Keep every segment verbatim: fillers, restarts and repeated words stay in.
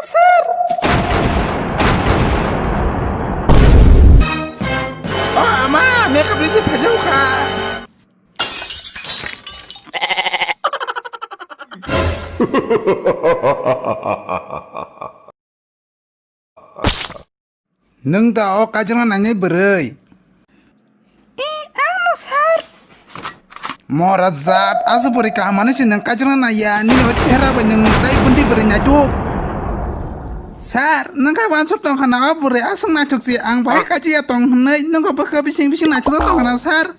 Sir. O ama, makeup rwise phaijao kha. Nwng da o kaijakna nainai bwrwi? E, ang no, sir. Mora jat, aswk bwrwi kaham manwi se nwng kaijakna naiya, nini o chehra bai nwng tai bundi bwrwi naituk. Sir, nwng khe uansuk tong kha na o bwrwi aswk naithok se, ang bahai kaijakya tong hwnwi nwng khe bwkha bising bising naithok tong kha na, sir.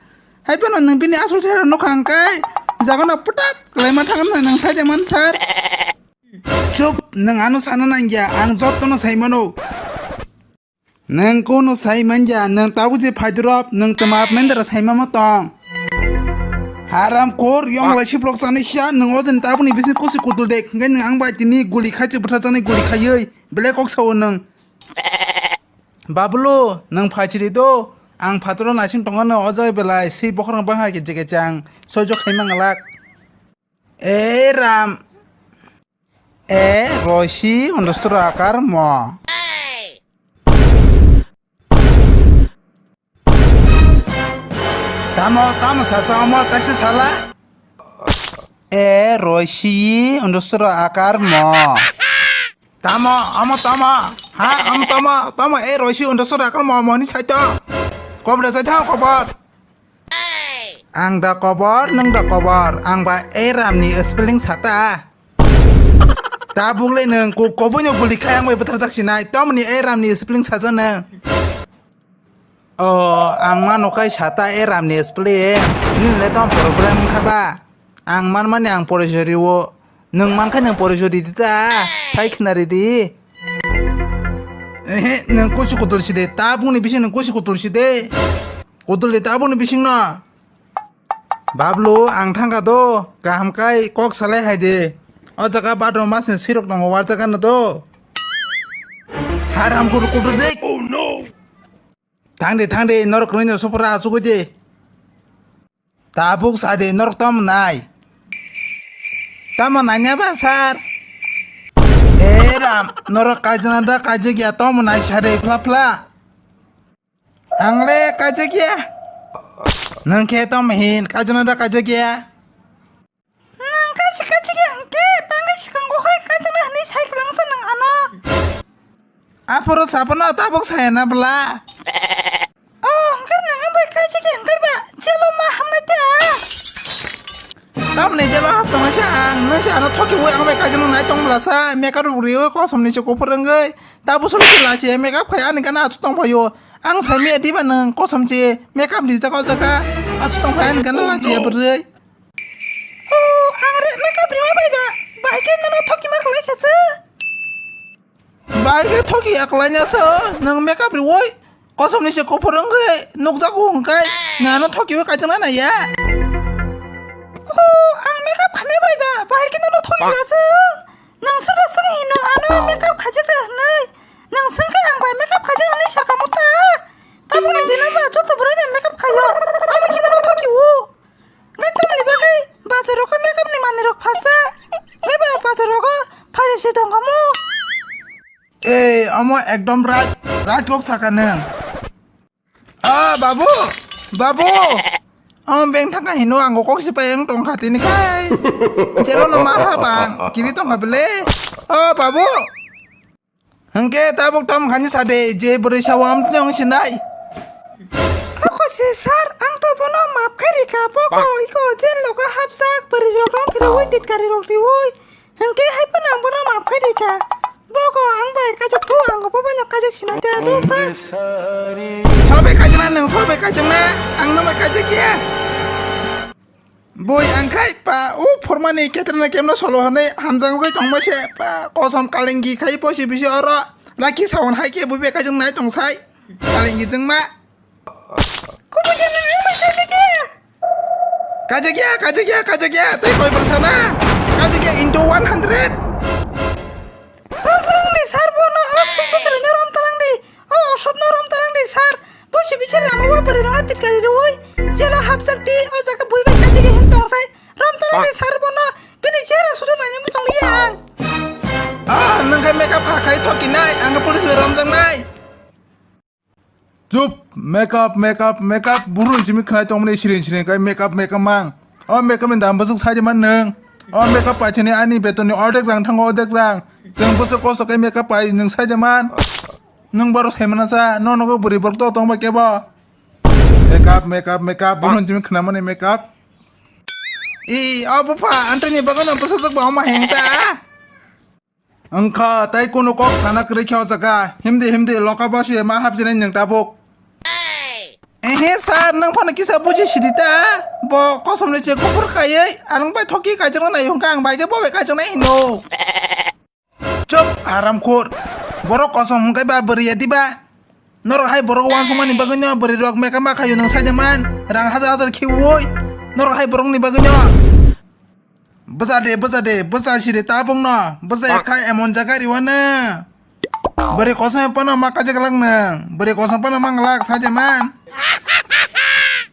Hai phano nwng bini asol chehra nukha hwnkhe, jaga no pwtap kwlaima thangma nwng sai de man, sir. Chup, nwng ano sana nangya, ang jotono sai mano. Nwng kono sai manya, nwng tabuk je phaidorop, nwng twma mendra sai mama tong. Haram kor, yong lai siprok chani sia, nwng o jani tabukni bising kusi kutul dek, hwnkhe nwng ang bai tini guli khai se bwtha chani guli khaiwi, belai kok sao nwng. Babulu, nwng phaichiri do, ang phataro naising tongano o jaga belai, sei bokhorok bangha khe jekechang, soijo khai manglak. E Ram. E roisi undustura akar mo. Tamo, tamo sasa omo taisa sala? E roisi undustura akar mo. Tamo, omo tamo. Ha, omo tamo, tamo e roisi undustura akar mo, moni saito. Kobra saito, kobor. Ang da kobor, nwng da kobor, ang ba Eram ni spelling sata. Tabuk le nwng ko koboi no guli khai ang bai bwtharjak sinai, tomni Eram ni spelling saja nwng. O, ang mano khai sata Eram ni spelling, nini le tom problem kha ba? Ang man mani ang porisori o, nwng man khai nwng porisori di ta, sai khna ri di. Ehe, nwng kusu kutul si de, tabuk ni bising nwng kusu kutul si de. Kutul de tabuk ni bising no. Bablu, ang thangkha do, kaham kai kok salai hai de. O jaga badrong mas ni sirok tongo, war jaga no do. Haram kuru kuru de. Oh no. Thang de, thang de, norok rwino sopra asugui de. Tabuk sa de, norok tamo nai. Tamo nanya ba, sir? E Ram, norok kajana da kajak ya, tamo nai sa de, phla phla. Ang le kaijakya. Nwng khe tom hin kaijakna da kaijakya. Nwng kaisa kaijakya hwnkhe tangwi swkango hai kaijakna hwnwi sai kwlangsa nwng ano. Aphuru sabono tabuk saya na bwla? Oh, hwnkhe nwng ang bai kaijakya hwnkhe ba jelo ma hamnai ta. Tamni jelo hap tongnaisa ang, nwng se ano thokiwi ang bai kaijakna nai tong bwlasa, makeup rok riwi kosom ni se kuphur wngwi. Tabuk solo se lachiya makeup khai ani gana achu tongphaio. Ang saimaya diba nwng kosom se makeup rijak o jaga. Achu tongphai ani gana lachiya bwrwi. Oh, ang re makeup rima bai da. Bai khe nono thoki ma khlai khe se. Bai khe thoki ya khlai na se. Nwng makeup riwi kosom ni se kuphur wngkhe nukjago hwnkhe. Nano thokiwi kaijakna naiya. Oh, ang makeup khaimai bai da. Bai khe nono thoki ya se. Nwng sobo swng hino ano makeup khaijak rw hwnwi. Nwng swng khe ang bai makeup khaijak hwnwi saka mutha. Tabukni dino ba joto bwrwi bai makeup khaio. Amo khe nono thoki o. Ngai tamni bagwi bazar rogo makeup ni manwi rok phalsa. Ngai ba bazar rogo phalwi se tong kamo. Ei, omo ekdom right, right kok saka nwng. Ah, babu! Babu! Oh, beng thangka hino ang kok si payang tongkha tini kai. Jelo no ma ha bang, kiri tongkha bele. Oh, babu! Hwnkhe tabuk tam khani sade, je bwrwi sawa am tini ong sinai. Ako si sir, ang to bono map khai rika, boko iko jel logo hapjak, bwrwi rok rong phirwi, titkari rok riwi. Hwnkhe hai phano ang bono map khai rika. Bogo ang bai kajak thu, ang bo bono kajak sinai de, do sir. Sobe kajak na nwng, sobe kajak na, ang no bai kajak ya. Boi ang khai pa, u phormani ketra na kemno solo hwnwi hamjak wngwi tongma se pa, kosom kalengi khai posi bisi oro, laki sawan hai khe bui bai kajak nai tong sai, kalengi jengma. Kubui gana ang bai kajak ya. Kajak ya, kajak ya, kajak ya, tei koi bwrsa na? Kajak ya into one hundred. Rom talang di sir, bono o sik bwswrwino rom talang di. O osotno rom talang di sir. Bo se bisa lama o bwrwi rokno titkari rwi. Jelo hapjak di, o jaga bui bai kajak ya hin tong sai. Rom talang di sir, bono. Bini chehra sudu nanya muchung liya ang. Ah, nwng khe Makeup hakhai thokinai, ang police bai romjaknai. Chup, makeup, makeup, makeup, buru ni simi khnai tongmani siring siring kai makeup, makeup mang. O makeup ni dam bwswk sai man nwng. O makeup paithani ani beton ni ordek rang thango, ordek rang. Chwng bwswk kosto kai makeup pai nwng sai man. Nwng borok sai mana sa, no nogo bwrwi borok to tongba kebo. Makeup, makeup, makeup, buru ni simi khnamani makeup. I, o bupha, antoni bagano bwsajak ba oma hengta. Wngkha, tai kunu kok sana kwrwi khe o jaga. Himdi, himdi, loka basi ma hapjinai nwng tabuk. Ehe, sir, nwng phano kisa buji sidi ta? Bo kosom ni che kuphur khaiwi, ang bai thoki kaijakna nai hwnkha, ang bai khe bo bai kaijaknai hino. Chup, haramkhor. Borok kosom hwnkhe ba bwrwi ya diba? Norok hai borok uansukmani bagwino bwrwi rok makeup ma khaio nwng saida man, rang hajar hajar khiui. Norok hai borokni bagwino. Bwsa de, bwsa de, bwsa siri tabukno. Bwsa ya khai emon jaga riwano. Bwrwi kosom phano ma kaijak lak nwng. Bwrwi kosom phano ma glak saida man.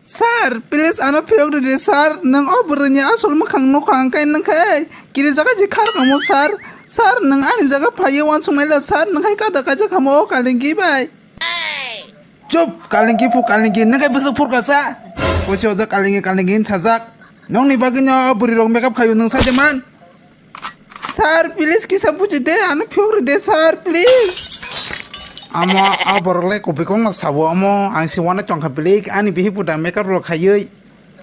Sir, please ano phiyok ridi sir. Nwng o bwrwini asol mwkhang nukha ang kai nwng khe. Kiri jaga ji khar kamo sir. Sir, nwng ani jaga phaiwi uansuknai le sir. Nwng hai kada kaijak kamo o kalingi bai. Chup, kalingi phu kalingi, nang kai bwswk phurkasa. Kochi ojak kalingi kalingi hin sajak. Nongni bagwino bwrwi rok makeup khaio nwng saida man. Sir, please kisa buji de, ano phiyok ridi sir, please. Amo, a borok le kubui kok no sabo amo, ang si wana tongkha bwlwi, ani bihik buda makeup rok khaiwi.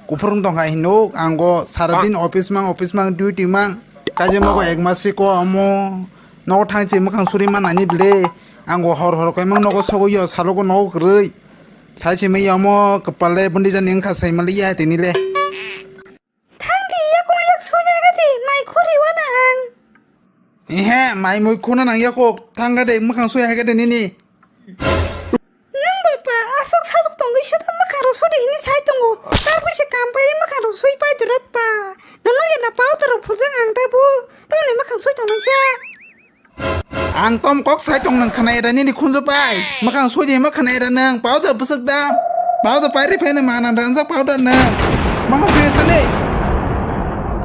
Kuphur wng tongkha hinwi ango saradin office mang, office mang, duty mang. Kaijak nogo ek mas siko amo nogo thangchi mwkhang suri manani bwle. Ango hor hor kaimang nogo sogwi o salogo nogo kwrwi. Saichimwi amo kwpal le bundi jani wngkha saimaliya tini le. Thangdi yakung yak suya gati mai khuri wana ang. Ehe, mai mui khuna nang yakuk. Thangkha de mwkhang suya hai kha de nini. Nang bai pa, aswk sajwk tongwi sudam mwkhang rok sudi hini sai tongo. Tabuk se kam pai mwkhang rok sui pai dura pa. Nono ya na pau taro phurjang ang tabuk. Tongni mwkhang sui tongnai sa. Ang tom kok sai tong nang khna era nini khunju pai. Mwkhang sui di ma khna era nang pau da bwswk da. Pau da pai ri phai na ma nang rangjak pau da nang. Mwkhang sui thani.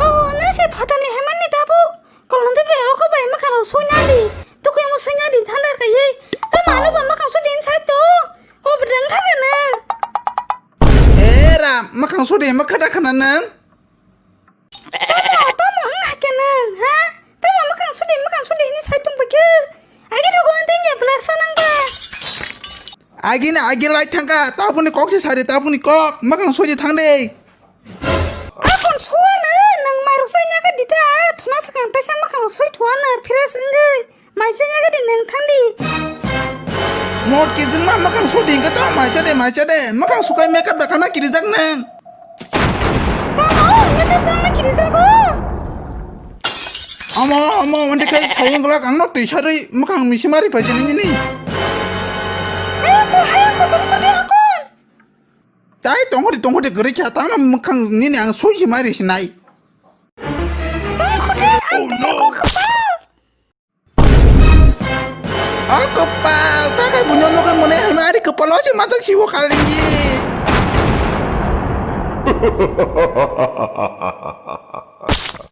Oh, nang se phatani hemani tabuk. Kolonde be oko bai mwkhang rok sui nadi. Tukui mo sui nadi thanda kai. Tamo ano ba mwkhang sui din sai to. Ko bidang thanga na. Era, mwkhang sui di ma khada khna nang. Tamo, tamo wng hai khe nwng, ha? Tamo mwkhang sudi, mwkhang sudi hwnwi sai tong bai khe? Agi rogo wng tei ya blak sa nang ba? Agi na agi lai thang kha, tabukni kok se sari, tabukni kok, mwkhang sudi thang de. Akon suwa na, nwng mairok sai nya kha di ta, thuna swkang taisa mwkhang sui thuwa na, fresh wngwi. Mai se nya gadi nang thang di. Mot kijing ma makang sudi hingke to mai cha de, mai cha de. Makang sukai makeup da khana kirijak nang. Tamo, makeup bang na kirijago. Amo, amo, wandi kai sayang glak ang no twi sarwi makang misi mari pai chini nini. Hayako, hayako, tong kode akon. Tai tongkode, tongkode gari kya tang na makang nini ang sui si mari sinai. Tong kode, ang tong ko kapal. O kwpal, takai buino nugwi mwnwi hai ma ari kwpalo se matak siwo kalinggi.